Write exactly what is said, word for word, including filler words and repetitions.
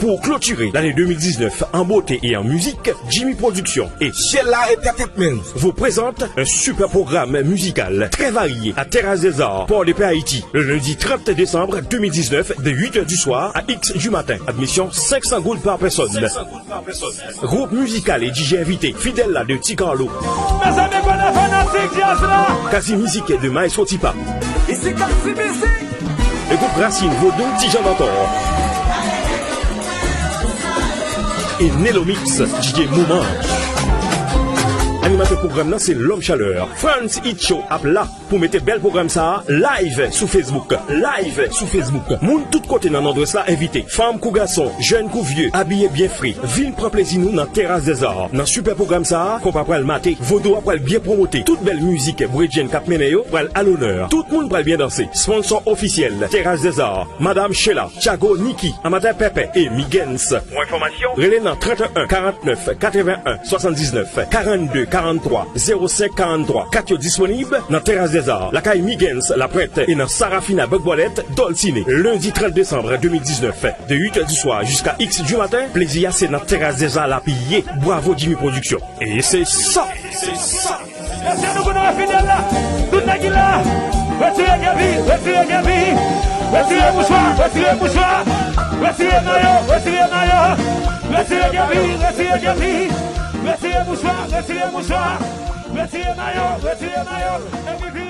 Pour clôturer l'année deux mille dix-neuf en beauté et en musique, Jimmy Production et Sheila Entertainment vous présente un super programme musical très varié à Terrasse des Arts, Port-de-Paix, Haïti, le lundi trente décembre deux mille dix-neuf, de huit heures du soir à X du matin. Admission cinq cents gourdes par personne. Gwoup mizikal e D J envite, Fidel la de Ti Carlo. Mezanmi, konnen fanatik djaz la. Kazi Mizik de Maestro Tipa. Isi Kazi Mizik. Le groupe Racine Vodou Ti Jan Dantor. E Nelomix, D J Moman. Animatè pwogram nan se Lòm Chalè. Frantz Itcho ap la pou mete bèl pwogram sa a live sou Facebook. Live sou Facebook. Moun tout kote nan Nòdwès la envite. Fanm kou gason, jèn kou vye, abiye byen fre. Vin pran plezi nou nan Terrasse des Arts. Nan sipè pwogram sa a, konpa pral mate, vodou a pral byen pwomote. Tout bèl mizik bredjenn k ap mennen yo pral a lonè. Tout moun pral byen danse. Sponsor ofisyèl, Terrasse des Arts, Madam Sheila, Thiago, Niki, Amatè Pèpè e Migens. Pou enfòmasyon, rele nan trente et un quarante-neuf quatre-vingt-un soixante-dix-neuf, quarante-deux quarante-trois zéro cinq quarante-trois. Kat yo disponib nan Terrasse des Arts, lakay Migens, Laprent, e nan Sarafina Bòkbòlèt, Dolcine. Lendi trant desanm de mil diznèf, de uit è di swa jiska iks di maten, plezi a se nan Terrasse des Arts l ap ye. Bravo Jimmy Production. E se sa. Se sa. Mesye, nou konnen fidèl la. Tout nèg ki la. Retire kepi, retire kepi. Retire mouchwa, retire mouchwa. Retire mayo, retire mayo. Retire kepi, retire kepi. Retire mouchwa, retire mouchwa. Retire mayo, retire mayo. Epi vin